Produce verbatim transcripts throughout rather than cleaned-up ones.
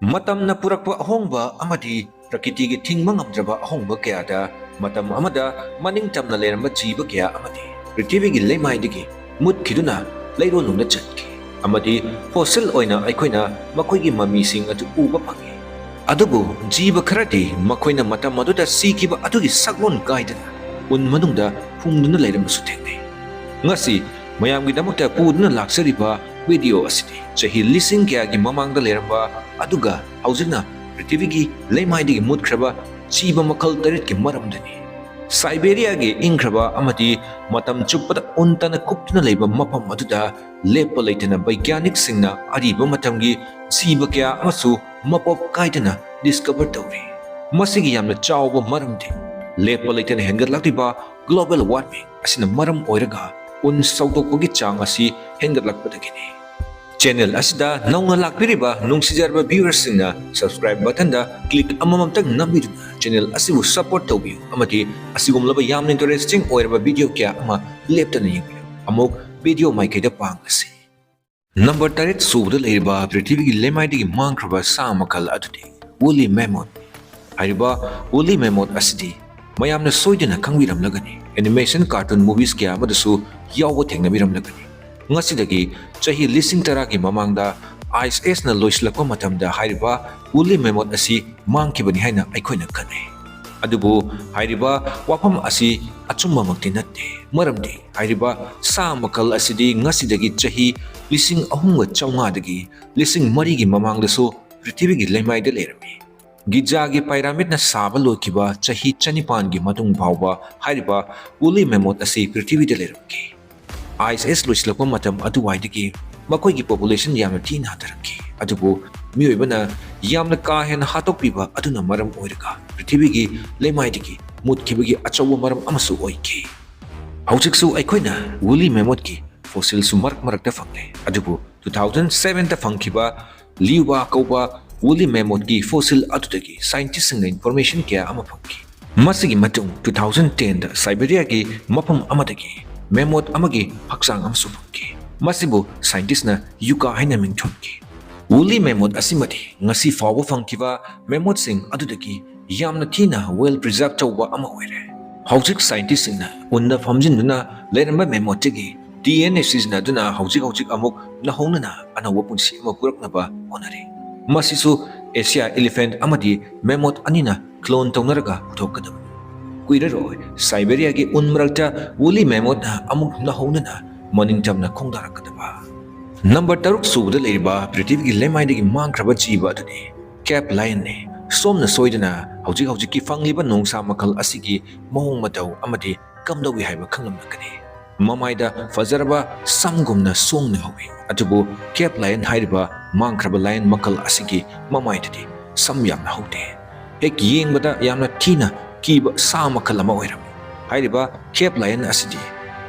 ꯃꯇꯝꯅ ꯄꯨꯔꯛꯄ ꯑꯍꯣꯡꯕ ꯑꯃꯗꯤ ꯄ꯭ꯔꯀꯤꯇꯤꯒꯤ ꯊꯤꯡꯕ ꯉꯝꯗ꯭ꯔꯕ ꯑꯍꯣꯡꯕ ꯀꯌꯥꯗ ꯃꯇꯝ ꯑꯃꯗ ꯃꯅꯤꯡ ꯇꯝꯅ ꯂꯩꯔꯝꯕ ꯖꯤꯕ ꯀꯌꯥ ꯑꯃꯗꯤ ꯄ꯭ꯔꯤꯊꯤꯕꯤꯒꯤ ꯂꯩꯃꯥꯏꯗꯒꯤ ꯃꯨꯠꯈꯤꯗꯨꯅ ꯂꯩꯔꯣꯜꯅꯨꯡꯗ ꯆꯠꯈꯤ ꯑꯃꯗꯤ fossil ꯑꯣꯏꯅ ꯑꯩꯈꯣꯏꯅ ꯃꯈꯣꯏꯒꯤ ꯃꯃꯤꯁꯤꯡ ꯑꯗꯨ ꯎꯕ ꯐꯪꯏ꯫ ꯑꯗꯨꯕꯨ ꯖꯤꯕ ꯈꯔꯗꯤ ꯃꯈꯣꯏꯅ ꯃꯇꯝ ꯑꯗꯨꯗ ꯁꯤꯈꯤꯕ ꯑꯗꯨꯒꯤ ꯁꯛꯂꯣꯟ ꯀꯥꯏꯗꯅ ꯎꯟ ꯃꯅꯨꯡꯗ ꯐꯨꯝꯗꯨꯅ ꯂꯩꯔꯝꯕꯁꯨ ꯊꯦꯡꯅꯩ꯫ ꯉꯁꯤ ꯃꯌꯥꯝꯒꯤꯗꯃꯛꯇ ꯄꯨꯗꯨꯅ ꯂꯥꯛꯆꯔꯤꯕ video ꯑꯁꯤꯗꯤ ꯆꯍꯤ ꯂꯤꯁꯤꯡ ꯀꯌꯥꯒꯤ ꯃꯃꯥꯡꯗ ꯂꯩꯔꯝꯕ ꯑꯗꯨꯒ ꯍꯧꯖꯤꯛꯅ ꯄ꯭ꯔꯤꯊꯤꯕꯤꯒꯤ ꯂꯩꯃꯥꯏꯗꯒꯤ ꯃꯨꯠꯈ꯭ꯔꯕ ꯖꯤꯕ ꯃꯈꯜ ꯇꯔꯦꯠꯀꯤ ꯃꯔꯝꯗꯅꯤ꯫ ꯁꯥꯏꯕꯦꯔꯤꯌꯥꯒꯤ ꯏꯪꯈ꯭ꯔꯕ ꯑꯃꯗꯤ ꯃꯇꯝ ꯆꯨꯞꯄꯗ ꯎꯟ ꯇꯅ ꯀꯨꯞꯇꯨꯅ ꯂꯩꯕ ꯃꯐꯝ ꯑꯗꯨꯗ ꯂꯦꯞꯄ ꯂꯩꯇꯅ ꯕꯩꯒ꯭ꯌꯥꯅꯤꯛꯁꯤꯡꯅ ꯑꯔꯤꯕ ꯃꯇꯝꯒꯤ ꯖꯤꯕ ꯀꯌꯥ ꯑꯃꯁꯨ ꯃꯄꯣꯞ ꯀꯥꯏꯗꯅ discover ꯇꯧꯔꯤ꯫ ꯃꯁꯤꯒꯤ ꯌꯥꯝꯅ ꯆꯥꯎꯕ ꯃꯔꯝꯗꯤ ꯂꯦꯞꯄ ꯂꯩꯇꯅ ꯍꯦꯟꯒꯠꯂꯛꯂꯤꯕ global warming ꯑꯁꯤꯅ ꯃꯔꯝ ꯑꯣꯏꯔꯒ ꯎꯟ ꯁꯧꯗꯣꯛꯄꯒꯤ ꯆꯥꯡ ꯑꯁꯤ ꯍꯦꯟꯒꯠꯂꯛꯄꯗꯒꯤꯅꯤ꯫ Channel ꯑꯁꯤꯗ ꯅꯧꯅ ꯂꯥꯛꯄꯤꯔꯤꯕ ꯅꯨꯡꯁꯤꯖꯔꯕ viewersꯁꯤꯡꯅ subscribe buttonꯗ click ꯑꯃꯃꯝꯇꯪ ꯅꯝꯕꯤꯗꯨꯅ channel ꯑꯁꯤꯕꯨ support ꯇꯧꯕꯤꯌꯨ ꯑꯃꯗꯤ ꯑꯁꯤꯒꯨꯝꯂꯕ ꯌꯥꯝꯅ interesting ꯑꯣꯏꯔꯕ video ꯀꯌꯥ ꯑꯃ ꯂꯦꯞꯇꯅ ꯌꯦꯡꯕꯤꯌꯨ꯫ ꯑꯃꯨꯛ video ꯃꯥꯏꯀꯩꯗ ꯄꯥꯡꯂꯁꯤ꯫ Number ꯇꯔꯦꯠ ꯁꯨꯕꯗ ꯂꯩꯔꯤꯕ ꯄ꯭ꯔꯤꯊꯤꯕꯤꯒꯤ ꯂꯩꯃꯥꯏꯗꯒꯤ ꯃꯥꯡꯈ꯭ꯔꯕ ꯁꯥ ꯃꯈꯜ ꯑꯗꯨꯗꯤ woolly mammoth꯫ ꯍꯥꯏꯔꯤꯕ woolly mammoth ꯑꯁꯤꯗꯤ ꯃꯌꯥꯝꯅ ꯁꯣꯏꯗꯅ ꯈꯪꯕꯤꯔꯝꯂꯒꯅꯤ, animation cartoon movies ꯀꯌꯥ ꯑꯃꯗꯁꯨ ꯌꯥꯎꯕ ꯊꯦꯡꯅꯕꯤꯔꯝꯂꯒꯅꯤ꯫ ꯉꯁꯤꯗꯒꯤ ꯆꯍꯤ ꯂꯤꯁꯤꯡ ꯇꯔꯥꯒꯤ ꯃꯃꯥꯡꯗ ice ageꯅ ꯂꯣꯏꯁꯤꯜꯂꯛꯄ ꯃꯇꯝꯗ ꯍꯥꯏꯔꯤꯕ woolly mammoth ꯑꯁꯤ ꯃꯥꯡꯈꯤꯕꯅꯤ ꯍꯥꯏꯅ ꯑꯩꯈꯣꯏꯅ ꯈꯟꯅꯩ꯫ ꯑꯗꯨꯕꯨ ꯍꯥꯏꯔꯤꯕ ꯋꯥꯐꯝ ꯑꯁꯤ ꯑꯆꯨꯝꯕꯃꯛꯇꯤ ꯅꯠꯇꯦ, ꯃꯔꯝꯗꯤ ꯍꯥꯏꯔꯤꯕ ꯁꯥ ꯃꯈꯜ ꯑꯁꯤꯗꯤ ꯉꯁꯤꯗꯒꯤ ꯆꯍꯤ ꯂꯤꯁꯤꯡ ꯑꯍꯨꯝꯒ ꯆꯥꯝꯃꯉꯥꯗꯒꯤ ꯂꯤꯁꯤꯡ ꯃꯔꯤꯒꯤ ꯃꯃꯥꯡꯗꯁꯨ ꯄ꯭ꯔꯤꯊꯤꯕꯤꯒꯤ ꯂꯩꯃꯥꯏꯗ ꯂꯩꯔꯝꯃꯤ꯫ ꯒꯤꯖꯥꯒꯤ ꯄꯥꯏꯔꯥꯃꯤꯠꯅ ꯁꯥꯕ ꯂꯣꯏꯈꯤꯕ ꯆꯍꯤ ꯆꯅꯤꯄꯥꯟꯒꯤ ꯃꯇꯨꯡ ꯐꯥꯎꯕ ꯍꯥꯏꯔꯤꯕ woolly mammoth ꯑꯁꯤ ꯄ꯭ꯔꯤꯊꯤꯕꯤꯗ ꯂꯩꯔꯝꯈꯤ꯫ Ice age ꯂꯣꯏꯁꯤꯜꯂꯛꯄ ꯃꯇꯝ ꯑꯗꯨꯋꯥꯏꯗꯒꯤ ꯃꯈꯣꯏꯒꯤ population ꯌꯥꯝꯅ ꯊꯤꯅ ꯍꯟꯊꯔꯛꯈꯤ꯫ ꯑꯗꯨꯕꯨ ꯃꯤꯑꯣꯏꯕꯅ ꯌꯥꯝꯅ ꯀꯥ ꯍꯦꯟꯅ ꯍꯥꯠꯇꯣꯛꯄꯤꯕ ꯑꯗꯨꯅ ꯃꯔꯝ ꯑꯣꯏꯔꯒ ꯄ꯭ꯔꯤꯊꯤꯕꯤꯒꯤ ꯂꯩꯃꯥꯏꯗꯒꯤ ꯃꯨꯠꯈꯤꯕꯒꯤ ꯑꯆꯧꯕ ꯃꯔꯝ ꯑꯃꯁꯨ ꯑꯣꯏꯈꯤ꯫ ꯍꯧꯖꯤꯛꯁꯨ ꯑꯩꯈꯣꯏꯅ woolly mammothꯀꯤ fossilꯁꯨ ꯃꯔꯛ ꯃꯔꯛꯇ ꯐꯪꯂꯦ, ꯑꯗꯨꯕꯨ two thousand sevenꯗ ꯐꯪꯈꯤꯕ ꯂꯤꯎꯕꯥ ꯀꯧꯕ woolly mammothꯀꯤ fossil ꯑꯗꯨꯗꯒꯤ scientistꯁꯤꯡꯅ information ꯀꯌꯥ ꯑꯃ ꯐꯪꯈꯤ꯫ ꯃꯁꯤꯒꯤ ꯃꯇꯨꯡ two thousand tenꯗ Siberiaꯒꯤ ꯃꯐꯝ ꯑꯃꯗꯒꯤ mammoth ꯑꯃꯒꯤ ꯍꯛꯆꯥꯡ ꯑꯃꯁꯨ ꯐꯪꯈꯤ꯫ ꯃꯁꯤꯕꯨ scientistꯅ ꯌꯨꯀꯥ ꯍꯥꯏꯅ ꯃꯤꯡ ꯊꯣꯟꯈꯤ꯫ Woolly mammoth ꯑꯁꯤꯃꯗꯤ ꯉꯁꯤ ꯐꯥꯎꯕ ꯐꯪꯈꯤꯕ mammothꯁꯤꯡ ꯑꯗꯨꯗꯒꯤ ꯌꯥꯝꯅ ꯊꯤꯅ well preserve ꯇꯧꯕ ꯑꯃ ꯑꯣꯏꯔꯦ꯫ ꯍꯧꯖꯤꯛ scientistꯁꯤꯡꯅ ꯎꯟꯗ ꯐꯝꯖꯤꯟꯗꯨꯅ ꯂꯩꯔꯝꯕ mammothꯇꯒꯤ DNA ꯁꯤꯖꯤꯟꯅꯗꯨꯅ ꯍꯧꯖꯤꯛ ꯍꯧꯖꯤꯛ ꯑꯃꯨꯛ ꯅꯧꯍꯧꯅꯅ ꯑꯅꯧꯕ ꯄꯨꯟꯁꯤ ꯑꯃ ꯄꯨꯔꯛꯅꯕ ꯍꯣꯠꯅꯔꯤ꯫ ꯃꯁꯤꯁꯨ Asia elephant ꯑꯃꯗꯤ mammoth ꯑꯅꯤꯅ clone ꯇꯧꯅꯔꯒ ꯄꯨꯊꯣꯛꯀꯗꯕꯅꯤ꯫ ꯀꯨꯏꯔꯔꯣꯏ Siberiaꯒꯤ ꯎꯟ ꯃꯔꯛꯇ woolly mammothꯅ ꯑꯃꯨꯛ ꯅꯧꯍꯧꯅꯅ ꯃꯅꯤꯡꯇꯝꯅ ꯈꯣꯡꯗꯥꯔꯛꯀꯗꯕ꯫ Number ꯇꯔꯨꯛ ꯁꯨꯕꯗ ꯂꯩꯔꯤꯕ ꯄ꯭ꯔꯤꯊꯤꯕꯤꯒꯤ ꯂꯩꯃꯥꯏꯗꯒꯤ ꯃꯥꯡꯈ꯭ꯔꯕ ꯖꯤꯕ ꯑꯗꯨꯗꯤ Cape lionꯅꯤ꯫ ꯁꯣꯝꯅ ꯁꯣꯏꯗꯅ ꯍꯧꯖꯤꯛ ꯍꯧꯖꯤꯛꯀꯤ ꯐꯪꯂꯤꯕ ꯅꯣꯡꯁꯥ ꯃꯈꯜ ꯑꯁꯤꯒꯤ ꯃꯑꯣꯡ ꯃꯇꯧ ꯑꯃꯗꯤ ꯀꯝꯗꯧꯏ ꯍꯥꯏꯕ ꯈꯪꯂꯝꯂꯒꯅꯤ꯫ ꯃꯃꯥꯏꯗ ꯐꯖꯔꯕ ꯁꯝꯒꯨꯝꯅ ꯁꯣꯡꯅ ꯍꯧꯏ, ꯑꯗꯨꯕꯨ Cape lion ꯍꯥꯏꯔꯤꯕ ꯃꯥꯡꯈ꯭ꯔꯕ lion ꯃꯈꯜ ꯑꯁꯤꯒꯤ ꯃꯃꯥꯏꯗꯗꯤ ꯁꯝ ꯌꯥꯝꯅ ꯍꯧꯗꯦ꯫ ꯍꯦꯛ ꯌꯦꯡꯕꯗ ꯌꯥꯝꯅ ꯊꯤꯅ ꯀꯤꯕ ꯁꯥ ꯃꯈꯜ ꯑꯃ ꯑꯣꯏꯔꯝꯃꯤ꯫ ꯍꯥꯏꯔꯤꯕ Cape lion ꯑꯁꯤꯗꯤ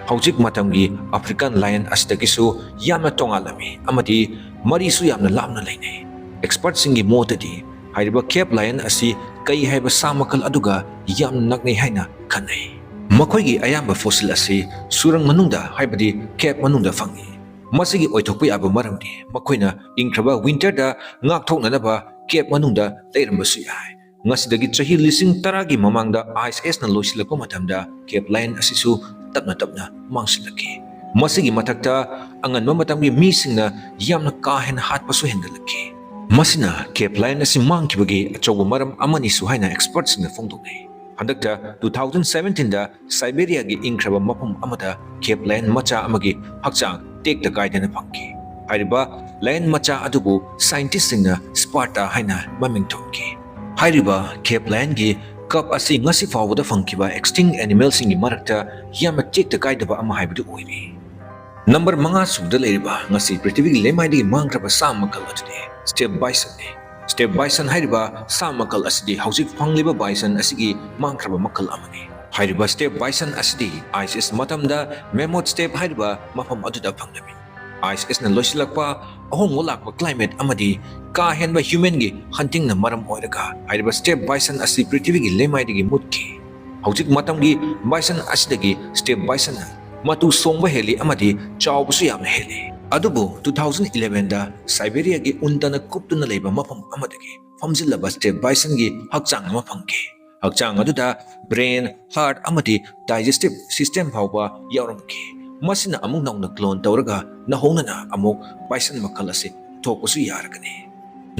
ꯍꯧꯖꯤꯛ ꯃꯇꯝꯒꯤ African lion ꯑꯁꯤꯗꯒꯤꯁꯨ ꯌꯥꯝꯅ ꯇꯣꯉꯥꯜꯂꯝꯃꯤ ꯑꯃꯗꯤ ꯃꯔꯤꯁꯨ ꯌꯥꯝꯅ ꯂꯥꯞꯅ ꯂꯩꯅꯩ꯫ Expertꯁꯤꯡꯒꯤ ꯃꯣꯠꯇꯗꯤ ꯍꯥꯏꯔꯤꯕ Cape lion ꯑꯁꯤ ꯀꯩ ꯍꯥꯏꯕ ꯁꯥ ꯃꯈꯜ ꯑꯗꯨꯒ ꯌꯥꯝꯅ ꯅꯛꯅꯩ ꯍꯥꯏꯅ ꯈꯟꯅꯩ꯫ ꯃꯈꯣꯏꯒꯤ ꯑꯌꯥꯝꯕ fossil ꯑꯁꯤ ꯁꯨꯔꯪ ꯃꯅꯨꯡꯗ, ꯍꯥꯏꯕꯗꯤ Cape ꯃꯅꯨꯡꯗ ꯐꯪꯏ꯫ ꯃꯁꯤꯒꯤ ꯑꯣꯏꯊꯣꯛꯄ ꯌꯥꯕ ꯃꯔꯝꯗꯤ ꯃꯈꯣꯏꯅ ꯏꯪꯈ꯭ꯔꯕ winterꯗ ꯉꯥꯛꯊꯣꯛꯅꯅꯕ Cape ꯃꯅꯨꯡꯗ ꯂꯩꯔꯝꯕꯁꯨ ꯌꯥꯏ꯫ ꯉꯁꯤꯗꯒꯤ ꯆꯍꯤ ꯂꯤꯁꯤꯡ ꯇꯔꯥꯒꯤ ꯃꯃꯥꯡꯗ Ice Ageꯅ ꯂꯣꯏꯁꯤꯜꯂꯛꯄ ꯃꯇꯝꯗ Cape lion ꯑꯁꯤꯁꯨ ꯇꯞꯅ ꯇꯞꯅ ꯃꯥꯡꯁꯤꯜꯂꯛꯈꯤ꯫ ꯃꯁꯤꯒꯤ ꯃꯊꯛꯇ ꯑꯉꯟꯕ ꯃꯇꯝꯒꯤ ꯃꯤꯁꯤꯡꯅ ꯌꯥꯝꯅ ꯀꯥ ꯍꯦꯟꯅ ꯍꯥꯠꯄꯁꯨ ꯍꯦꯟꯒꯠꯂꯛꯈꯤ꯫ ꯃꯁꯤꯅ Cape lion ꯑꯁꯤ ꯃꯥꯡꯈꯤꯕꯒꯤ ꯑꯆꯧꯕ ꯃꯔꯝ ꯑꯃꯅꯤꯁꯨ ꯍꯥꯏꯅ expertꯁꯤꯡꯅ ꯐꯣꯡꯗꯣꯛꯅꯩ꯫ ꯍꯟꯗꯛꯇ two thousand seventeenꯗ Siberiaꯒꯤ ꯏꯪꯈ꯭ꯔꯕ ꯃꯐꯝ ꯑꯃꯗ Cape lion ꯃꯆꯥ ꯑꯃꯒꯤ ꯍꯛꯆꯥꯡ ꯇꯦꯛꯇ ꯀꯥꯏꯗꯅ ꯐꯪꯈꯤ꯫ ꯍꯥꯏꯔꯤꯕ lion ꯃꯆꯥ ꯑꯗꯨꯕꯨ scientistꯁꯤꯡꯅ Sparta ꯍꯥꯏꯅ ꯃꯃꯤꯡ ꯊꯣꯟꯈꯤ꯫ ꯍꯥꯏꯔꯤꯕ Cape lionꯒꯤ cub ꯑꯁꯤ ꯉꯁꯤ ꯐꯥꯎꯕꯗ ꯐꯪꯈꯤꯕ extinct animalꯁꯤꯡꯒꯤ ꯃꯔꯛꯇ ꯌꯥꯝꯅ ꯇꯦꯛꯇ ꯀꯥꯏꯗꯕ ꯑꯃ ꯍꯥꯏꯕꯗꯨ ꯑꯣꯏꯔꯤ꯫ Number ꯃꯉꯥ ꯁꯨꯕꯗ ꯂꯩꯔꯤꯕ ꯉꯁꯤ ꯄ꯭ꯔꯤꯊꯤꯕꯤꯒꯤ ꯂꯩꯃꯥꯏꯗꯒꯤ ꯃꯥꯡꯈ꯭ꯔꯕ ꯁꯥ ꯃꯈꯜ ꯑꯗꯨꯗꯤ Steppe bisonꯅꯤ꯫ Steppe bison ꯍꯥꯏꯔꯤꯕ ꯁꯥ ꯃꯈꯜ ꯑꯁꯤꯗꯤ ꯍꯧꯖꯤꯛ ꯐꯪꯂꯤꯕ bison ꯑꯁꯤꯒꯤ ꯃꯥꯡꯈ꯭ꯔꯕ ꯃꯈꯜ ꯑꯃꯅꯤ꯫ ꯍꯥꯏꯔꯤꯕ Steppe bison ꯑꯁꯤꯗꯤ Ice Age ꯃꯇꯝꯗ Mammoth Steppe ꯍꯥꯏꯔꯤꯕ ꯃꯐꯝ ꯑꯗꯨꯗ ꯐꯪꯂꯝꯃꯤ꯫ Ice Ageꯅ ꯂꯣꯏꯁꯤꯜꯂꯛꯄ, ꯑꯍꯣꯡꯕ ꯂꯥꯛꯄ climate ꯑꯃꯗꯤ ꯀꯥ ꯍꯦꯟꯕ humanꯒꯤ huntingꯅ ꯃꯔꯝ ꯑꯣꯏꯔꯒ ꯍꯥꯏꯔꯤꯕ Steppe bison ꯑꯁꯤ ꯄ꯭ꯔꯤꯊꯤꯕꯤꯒꯤ ꯂꯩꯃꯥꯏꯗꯒꯤ ꯃꯨꯠꯈꯤ꯫ ꯍꯧꯖꯤꯛ ꯃꯇꯝꯒꯤ bison ꯑꯁꯤꯗꯒꯤ Steppe bisonꯅ ꯃꯇꯨ ꯁꯣꯡꯕ ꯍꯦꯜꯂꯤ ꯑꯃꯗꯤ ꯆꯥꯎꯕꯁꯨ ꯌꯥꯝꯅ ꯍꯦꯜꯂꯤ꯫ ꯑꯗꯨꯕꯨ two thousand elevenꯗ ꯁꯥꯏꯕꯦꯔꯤꯌꯥꯒꯤ ꯎꯟꯗꯅ ꯀꯨꯞꯇꯨꯅ ꯂꯩꯕ ꯃꯐꯝ ꯑꯃꯗꯒꯤ ꯐꯝꯖꯤꯜꯂꯕ ꯁ꯭ꯇꯦꯞ ꯕꯥꯏꯁꯟꯒꯤ ꯍꯛꯆꯥꯡ ꯑꯃ ꯐꯪꯈꯤ꯫ ꯍꯛꯆꯥꯡ ꯑꯗꯨꯗ ꯕ꯭ꯔꯦꯟ, ꯍꯥꯔꯠ ꯑꯃꯗꯤ ꯗꯥꯏꯖꯦꯁꯇꯤꯚ ꯁꯤꯁꯇꯦꯝ ꯐꯥꯎꯕ ꯌꯥꯎꯔꯝꯈꯤ꯫ ꯃꯁꯤꯅ ꯑꯃꯨꯛ ꯅꯧꯅ ꯀ꯭ꯂꯣꯟ ꯇꯧꯔꯒ ꯅꯧꯍꯧꯅꯅ ꯑꯃꯨꯛ ꯕꯥꯏꯁꯟ ꯃꯈꯜ ꯑꯁꯤ ꯄꯨꯊꯣꯛꯄꯁꯨ ꯌꯥꯔꯒꯅꯤ꯫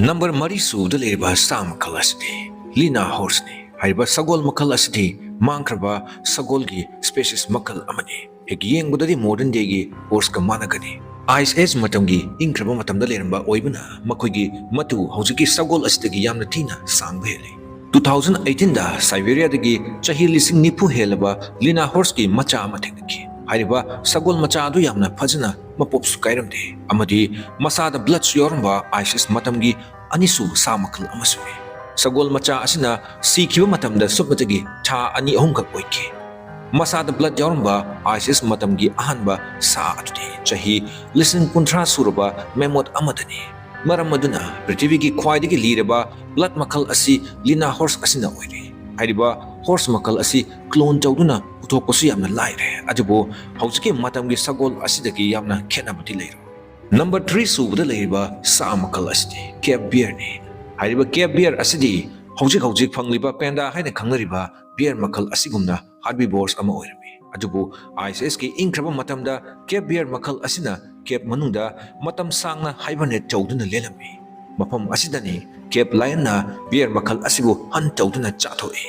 ꯅꯝꯕꯔ ꯃꯔꯤ ꯁꯨꯕꯗ ꯂꯩꯔꯤꯕ ꯁꯥ ꯃꯈꯜ ꯑꯁꯤꯗꯤ ꯂꯤꯅꯥ ꯍꯣꯔꯁꯅꯤ꯫ ꯍꯥꯏꯔꯤꯕ ꯁꯒꯣꯜ ꯃꯈꯜ ꯑꯁꯤꯗꯤ ꯃꯥꯡꯈ꯭ꯔꯕ ꯁꯒꯣꯜꯒꯤ ꯁ꯭ꯄꯦꯁꯤꯁ ꯃꯈꯜ ꯑꯃꯅꯤ꯫ ꯍꯦꯛ ꯌꯦꯡꯕꯗꯗꯤ ꯃꯣꯗꯔꯟ ꯗꯦꯒꯤ ꯍꯣꯔꯁꯀ ꯃꯥꯟꯅꯒꯅꯤ꯫ ꯑꯥꯏꯁ ꯑꯦꯖ ꯃꯇꯝꯒꯤ ꯏꯪꯈ꯭ꯔꯕ ꯃꯇꯝꯗ ꯂꯩꯔꯝꯕ ꯑꯣꯏꯕꯅ ꯃꯈꯣꯏꯒꯤ ꯃꯇꯨ ꯍꯧꯖꯤꯛꯀꯤ ꯁꯒꯣꯜ ꯑꯁꯤꯗꯒꯤ ꯌꯥꯝꯅ ꯊꯤꯅ ꯁꯥꯡꯕ ꯍꯦꯜꯂꯤ꯫ Two thousand eighteenꯗ ꯁꯥꯏꯕꯦꯔꯤꯌꯥꯗꯒꯤ ꯆꯍꯤ ꯂꯤꯁꯤꯡ ꯅꯤꯐꯨ ꯍꯦꯜꯂꯕ ꯂꯤꯅꯥ ꯍꯣꯔꯁꯀꯤ ꯃꯆꯥ ꯑꯃ ꯊꯦꯡꯅꯈꯤ꯫ ꯍꯥꯏꯔꯤꯕ ꯁꯒꯣꯜ ꯃꯆꯥ ꯑꯗꯨ ꯌꯥꯝꯅ ꯐꯖꯅ ꯃꯄꯣꯞꯁꯨ ꯀꯥꯏꯔꯝꯗꯦ ꯑꯃꯗꯤ ꯃꯁꯥꯗ ꯕ꯭ꯂꯗꯁꯨ ꯌꯥꯎꯔꯝꯕ ꯑꯥꯏꯁ ꯑꯦꯖ ꯃꯇꯝꯒꯤ ꯑꯅꯤꯁꯨꯕ ꯁꯥ ꯃꯈꯜ ꯑꯃꯁꯨꯅꯤ꯫ ꯁꯒꯣꯜ ꯃꯆꯥ ꯑꯁꯤꯅ ꯁꯤꯈꯤꯕ ꯃꯇꯝꯗ ꯁꯨꯞꯅꯇꯒꯤ ꯊꯥ ꯑꯅꯤ ꯑꯍꯨꯝꯈꯛ ꯑꯣꯏꯈꯤ꯫ ꯃꯁꯥꯗ ꯕ꯭ꯂꯗ ꯌꯥꯎꯔꯝꯕ ꯑꯥꯏꯁ ꯑꯦꯖ ꯃꯇꯝꯒꯤ ꯑꯍꯥꯟꯕ ꯁꯥ ꯑꯗꯨꯗꯤ ꯆꯍꯤ ꯂꯤꯁꯤꯡ ꯀꯨꯟꯊ꯭ꯔꯥ ꯁꯨꯔꯕ ꯃꯦꯃꯣꯠ ꯑꯃꯗꯅꯤ꯫ ꯃꯔꯝ ꯑꯗꯨꯅ ꯄ꯭ꯔꯤꯊꯤꯕꯤꯒꯤ ꯈ꯭ꯋꯥꯏꯗꯒꯤ ꯂꯤꯔꯕ ꯕ꯭ꯂꯗ ꯃꯈꯜ ꯑꯁꯤ ꯂꯤꯅꯥ ꯍꯣꯔꯁ ꯑꯁꯤꯅ ꯑꯣꯏꯔꯤ꯫ ꯍꯥꯏꯔꯤꯕ ꯍꯣꯔꯁ ꯃꯈꯜ ꯑꯁꯤ ꯀ꯭ꯂꯣꯟ ꯇꯧꯗꯨꯅ ꯄꯨꯊꯣꯛꯄꯁꯨ ꯌꯥꯝꯅ ꯂꯥꯏꯔꯦ, ꯑꯗꯨꯕꯨ ꯍꯧꯖꯤꯛꯀꯤ ꯃꯇꯝꯒꯤ ꯁꯒꯣꯜ ꯑꯁꯤꯗꯒꯤ ꯌꯥꯝꯅ ꯈꯦꯠꯅꯕꯗꯤ ꯂꯩꯔꯣꯏ꯫ ꯅꯝꯕꯔ ꯊ꯭ꯔꯤ ꯁꯨꯕꯗ ꯂꯩꯔꯤꯕ ꯁꯥ ꯃꯈꯜ ꯑꯁꯤꯗꯤ ꯀꯦꯞ ꯕꯤꯌꯔꯅꯤ꯫ ꯍꯥꯏꯔꯤꯕ ꯀꯦꯞ ꯕꯤꯌꯔ ꯑꯁꯤꯗꯤ ꯍꯧꯖꯤꯛ ꯍꯧꯖꯤꯛ ꯐꯪꯂꯤꯕ ꯄꯦꯟꯗꯥ ꯍꯥꯏꯅ ꯈꯪꯅꯔꯤꯕ ꯕꯤꯌꯔ ꯃꯈꯜ ꯑꯁꯤꯒꯨꯝꯅ ꯍꯥꯔꯕꯤꯕꯣꯔꯁ ꯑꯃ ꯑꯣꯏꯔꯝꯃꯤ꯫ ꯑꯗꯨꯕꯨ ꯑꯥꯏꯁ ꯑꯦꯖꯀꯤ ꯏꯪꯈ꯭ꯔꯕ ꯃꯇꯝꯗ ꯀꯦꯞ ꯕꯤꯌꯔ ꯃꯈꯜ ꯑꯁꯤꯅ ꯀꯦꯞ ꯃꯅꯨꯡꯗ ꯃꯇꯝ ꯁꯥꯡꯅ ꯍꯥꯏꯕꯔꯅꯦꯠ ꯇꯧꯗꯨꯅ ꯂꯦꯜꯂꯝꯃꯤ꯫ ꯃꯐꯝ ꯑꯁꯤꯗꯅꯤ ꯀꯦꯞ ꯂꯥꯌꯟꯅ ꯕꯤꯌꯔ ꯃꯈꯜ ꯑꯁꯤꯕꯨ ꯍꯟ ꯇꯧꯗꯨꯅ ꯆꯥꯊꯣꯛꯏ꯫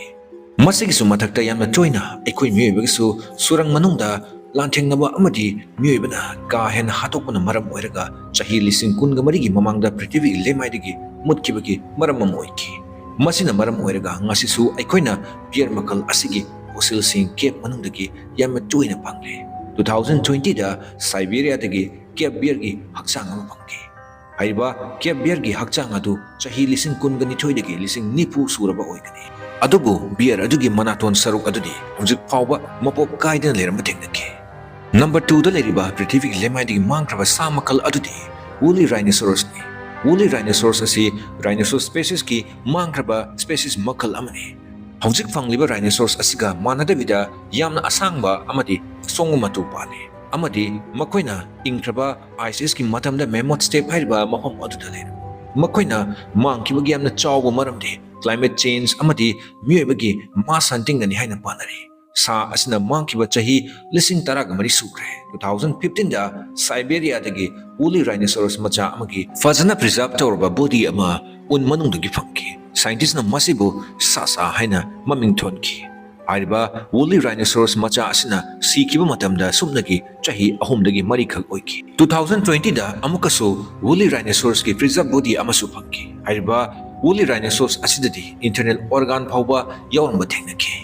ꯃꯁꯤꯒꯤꯁꯨ ꯃꯊꯛꯇ ꯌꯥꯝꯅ ꯇꯣꯏꯅ ꯑꯩꯈꯣꯏ ꯃꯤꯑꯣꯏꯕꯒꯤꯁꯨ ꯁꯨꯔꯪ ꯃꯅꯨꯡꯗ ꯂꯥꯟꯊꯦꯡꯅꯕ ꯑꯃꯗꯤ ꯃꯤꯑꯣꯏꯕꯅ ꯀꯥ ꯍꯦꯟꯅ ꯍꯥꯠꯇꯣꯛꯄꯅ ꯃꯔꯝ ꯑꯣꯏꯔꯒ ꯆꯍꯤ ꯂꯤꯁꯤꯡ ꯀꯨꯟꯒ ꯃꯔꯤꯒꯤ ꯃꯃꯥꯡꯗ ꯄ꯭ꯔꯤꯊꯤꯕꯤꯒꯤ ꯂꯩꯃꯥꯏꯗꯒꯤ ꯃꯨꯠꯈꯤꯕꯒꯤ ꯃꯔꯝ ꯑꯃ ꯑꯣꯏꯈꯤ꯫ ꯃꯁꯤꯅ ꯃꯔꯝ ꯑꯣꯏꯔꯒ ꯉꯁꯤꯁꯨ ꯑꯩꯈꯣꯏꯅ ꯕꯤꯌꯔ ꯃꯈꯜ ꯑꯁꯤꯒꯤ ꯐꯣꯁꯤꯜꯁꯤꯡ ꯀꯦꯞ ꯃꯅꯨꯡꯗꯒꯤ ꯌꯥꯝꯅ ꯇꯣꯏꯅ ꯐꯪꯂꯦ꯫ Two thousand twentyꯗ ꯁꯥꯏꯕꯦꯔꯤꯌꯥꯗꯒꯤ ꯀꯦꯞ ꯕꯤꯌꯔꯒꯤ ꯍꯛꯆꯥꯡ ꯑꯃ ꯐꯪꯈꯤ꯫ ꯍꯥꯏꯔꯤꯕ ꯀꯦꯞ ꯕꯤꯌꯔꯒꯤ ꯍꯛꯆꯥꯡ ꯑꯗꯨ ꯆꯍꯤ ꯂꯤꯁꯤꯡ ꯀꯨꯟꯒ ꯅꯤꯊꯣꯏꯗꯒꯤ ꯂꯤꯁꯤꯡ ꯅꯤꯐꯨ ꯁꯨꯔꯕ ꯑꯣꯏꯒꯅꯤ꯫ ꯑꯗꯨꯕꯨ ꯕꯤꯌꯔ ꯑꯗꯨꯒꯤ ꯃꯅꯥꯇꯣꯟ ꯁꯔꯨꯛ ꯑꯗꯨꯗꯤ ꯍꯧꯖꯤꯛ ꯐꯥꯎꯕ ꯃꯄꯣꯞ ꯀꯥꯏꯗꯅ ꯂꯩꯔꯝꯕ ꯊꯦꯡꯅꯈꯤ꯫ ꯅꯝꯕꯔ ꯇꯨꯗ ꯂꯩꯔꯤꯕ ꯄ꯭ꯔꯤꯊꯤꯕꯤꯒꯤ ꯂꯩꯃꯥꯏꯗꯒꯤ ꯃꯥꯡꯈ꯭ꯔꯕ ꯁꯥ ꯃꯈꯜ ꯑꯗꯨꯗꯤ woolly rhinocerosꯅꯤ꯫ Woolly rhinoceros ꯑꯁꯤ rhinoceros speciesꯀꯤ ꯃꯥꯡꯈ꯭ꯔꯕ species ꯃꯈꯜ ꯑꯃꯅꯤ꯫ ꯍꯧꯖꯤꯛ ꯐꯪꯂꯤꯕ rhinoceros ꯑꯁꯤꯒ ꯃꯥꯟꯅꯗꯕꯤꯗ ꯌꯥꯝꯅ ꯑꯁꯥꯡꯕ ꯑꯃꯗꯤ ꯑꯁꯣꯡꯕ ꯃꯇꯨ ꯄꯥꯜꯂꯤ꯫ ꯑꯃꯗꯤ ꯃꯈꯣꯏꯅ ꯏꯪꯈ꯭ꯔꯕ ꯑꯥꯏꯁ ꯑꯦꯖꯀꯤ ꯃꯇꯝꯗ ꯃꯦꯃꯣꯊ ꯁ꯭ꯇꯦꯞ ꯍꯥꯏꯔꯤꯕ ꯃꯐꯝ ꯑꯗꯨꯗ ꯂꯩꯔꯝꯃꯤ꯫ ꯃꯈꯣꯏꯅ ꯃꯥꯡꯈꯤꯕꯒꯤ ꯌꯥꯝꯅ ꯆꯥꯎꯕ ꯃꯔꯝꯗꯤ ꯀ꯭ꯂꯥꯏꯃꯦꯠ ꯆꯦꯟꯖ ꯑꯃꯗꯤ ꯃꯤꯑꯣꯏꯕꯒꯤ ꯃꯥꯁ ꯍꯟꯇꯤꯡꯅꯅꯤ ꯍꯥꯏꯅ ꯄꯥꯅꯔꯤ꯫ ꯁꯥ ꯑꯁꯤꯅ ꯃꯥꯡꯈꯤꯕ ꯆꯍꯤ ꯂꯤꯁꯤꯡ ꯇꯔꯥꯒ ꯃꯔꯤ ꯁꯨꯈ꯭ꯔꯦ꯫ Two thousand fifteenꯗ ꯁꯥꯏꯕꯦꯔꯤꯌꯥꯗꯒꯤ woolly rhinoceros ꯃꯆꯥ ꯑꯃꯒꯤ ꯐꯖꯅ ꯄ꯭ꯔꯤꯖꯥꯔꯚ ꯇꯧꯔꯕ ꯕꯣꯗꯤ ꯑꯃ ꯎꯟ ꯃꯅꯨꯡꯗꯒꯤ ꯐꯪꯈꯤ꯫ ꯁꯥꯏꯟꯇꯤꯁꯅ ꯃꯁꯤꯕꯨ ꯁꯥꯁꯥ ꯍꯥꯏꯅ ꯃꯃꯤꯡ ꯊꯣꯟꯈꯤ꯫ ꯍꯥꯏꯔꯤꯕ woolly rhinoceros ꯃꯆꯥ ꯑꯁꯤꯅ ꯁꯤꯈꯤꯕ ꯃꯇꯝꯗ ꯁꯨꯞꯅꯒꯤ ꯆꯍꯤ ꯑꯍꯨꯝꯗꯒꯤ ꯃꯔꯤꯈꯛ ꯑꯣꯏꯈꯤ꯫ Two thousand twentyꯗ ꯑꯃꯨꯛꯀꯁꯨ woolly rhinocerosꯀꯤ ꯄ꯭ꯔꯤꯖꯥꯔꯚ ꯕꯣꯗꯤ ꯑꯃꯁꯨ ꯐꯪꯈꯤ꯫ ꯍꯥꯏꯔꯤꯕ woolly rhinoceros ꯑꯁꯤꯗꯗꯤ ꯏꯟꯇꯔꯅꯦꯜ ꯑꯣꯔꯒꯥꯟ ꯐꯥꯎꯕ ꯌꯥꯎꯔꯝꯕ ꯊꯦꯡꯅꯈꯤ꯫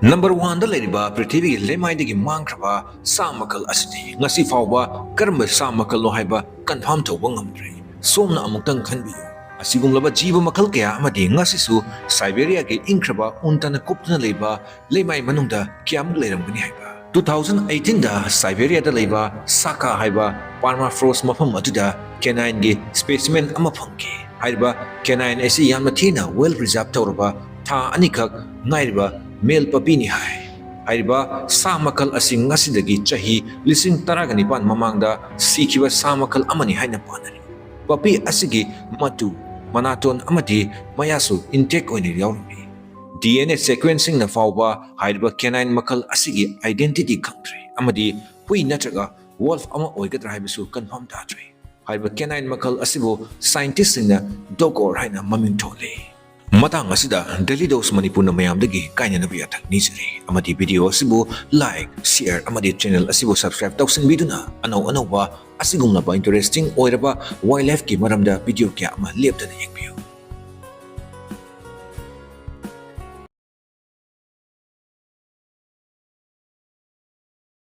ꯅꯝꯕꯔ ꯋꯥꯟꯗ ꯂꯩꯔꯤꯕ ꯄ꯭ꯔꯤꯊꯤꯕꯤꯒꯤ ꯂꯩꯃꯥꯏꯗꯒꯤ ꯃꯥꯡꯈ꯭ꯔꯕ ꯁꯥ ꯃꯈꯜ ꯑꯁꯤꯗꯤ ꯉꯁꯤ ꯐꯥꯎꯕ ꯀꯔꯝꯕ ꯁꯥ ꯃꯈꯜꯅꯣ ꯍꯥꯏꯕ ꯀꯟꯐꯥꯔꯝ ꯇꯧꯕ ꯉꯝꯗ꯭ꯔꯤ꯫ ꯁꯣꯝꯅ ꯑꯃꯨꯛꯇꯪ ꯈꯟꯕꯤꯌꯨ, ꯑꯁꯤꯒꯨꯝꯂꯕ ꯖꯤꯕ ꯃꯈꯜ ꯀꯌꯥ ꯑꯃꯗꯤ ꯉꯁꯤꯁꯨ ꯁꯥꯏꯕꯦꯔꯤꯌꯥꯒꯤ ꯏꯪꯈ꯭ꯔꯕ ꯎꯟ ꯇꯅ ꯀꯨꯞꯇꯨꯅ ꯂꯩꯕ ꯂꯩꯃꯥꯏ ꯃꯅꯨꯡꯗ ꯀꯌꯥꯃꯨꯛ ꯂꯩꯔꯝꯒꯅꯤ ꯍꯥꯏꯕ꯫ Two thousand eighteenꯗ ꯁꯥꯏꯕꯦꯔꯤꯌꯥꯗ ꯂꯩꯕ ꯁꯥꯀꯥ ꯍꯥꯏꯕ permafrost ꯃꯐꯝ ꯑꯗꯨꯗ canineꯒꯤ specimen ꯑꯃ ꯐꯪꯈꯤ꯫ ꯍꯥꯏꯔꯤꯕ canine ꯑꯁꯤ ꯌꯥꯝꯅ ꯊꯤꯅ well preserve ꯇꯧꯔꯕ ꯊꯥ ꯑꯅꯤꯈꯛ ꯉꯥꯏꯔꯤꯕ male puppyꯅꯤ ꯍꯥꯏ꯫ ꯍꯥꯏꯔꯤꯕ ꯁꯥ ꯃꯈꯜ ꯑꯁꯤ ꯉꯁꯤꯗꯒꯤ ꯆꯍꯤ ꯂꯤꯁꯤꯡ ꯇꯔꯥꯒ ꯅꯤꯄꯥꯟ ꯃꯃꯥꯡꯗ ꯁꯤꯈꯤꯕ ꯁꯥ ꯃꯈꯜ ꯑꯃꯅꯤ ꯍꯥꯏꯅ ꯄꯥꯅꯔꯤ꯫ Puppy ꯑꯁꯤꯒꯤ ꯃꯇꯨ, ꯃꯅꯥꯇꯣꯟ ꯑꯃꯗꯤ ꯃꯌꯥꯁꯨ intact ꯑꯣꯏꯅ ꯌꯥꯎꯔꯝꯃꯤ꯫ DNA sequencingꯅ ꯐꯥꯎꯕ ꯍꯥꯏꯔꯤꯕ canine ꯃꯈꯜ ꯑꯁꯤꯒꯤ identity ꯈꯪꯗ꯭ꯔꯤ ꯑꯃꯗꯤ ꯍꯨꯏ ꯅꯠꯇ꯭ꯔꯒ wolf ꯑꯃ ꯑꯣꯏꯒꯗ꯭ꯔꯥ ꯍꯥꯏꯕꯁꯨ ꯀꯟꯐꯥꯔꯝ ꯇꯥꯗ꯭ꯔꯤ꯫ ꯍꯥꯏꯔꯤꯕ canine ꯃꯈꯜ ꯑꯁꯤꯕꯨ ꯁꯥꯏꯟꯇꯤꯁꯁꯤꯡꯅ dogour ꯍꯥꯏꯅ ꯃꯃꯤꯡ ꯊꯣꯜꯂꯤ꯫ ꯃꯇꯥꯡ ꯑꯁꯤꯗ Daily Dose ꯃꯅꯤꯄꯨꯔꯅ ꯃꯌꯥꯝꯗꯒꯤ ꯀꯥꯏꯅꯅꯕ ꯌꯥꯊꯪ ꯅꯤꯖꯔꯤ ꯑꯃꯗꯤ video ꯑꯁꯤꯕꯨ like, share ꯑꯃꯗꯤ channel ꯑꯁꯤꯕꯨ subscribe ꯇꯧꯁꯤꯟꯕꯤꯗꯨꯅ ꯑꯅꯧ ꯑꯅꯧꯕ ꯑꯁꯤꯒꯨꯝꯂꯕ interesting ꯑꯣꯏꯔꯕ wildlifeꯀꯤ ꯃꯔꯝꯗ video ꯀꯌꯥ ꯑꯃ ꯂꯦꯞꯇꯅ ꯌꯦꯡꯕꯤꯌꯨ꯫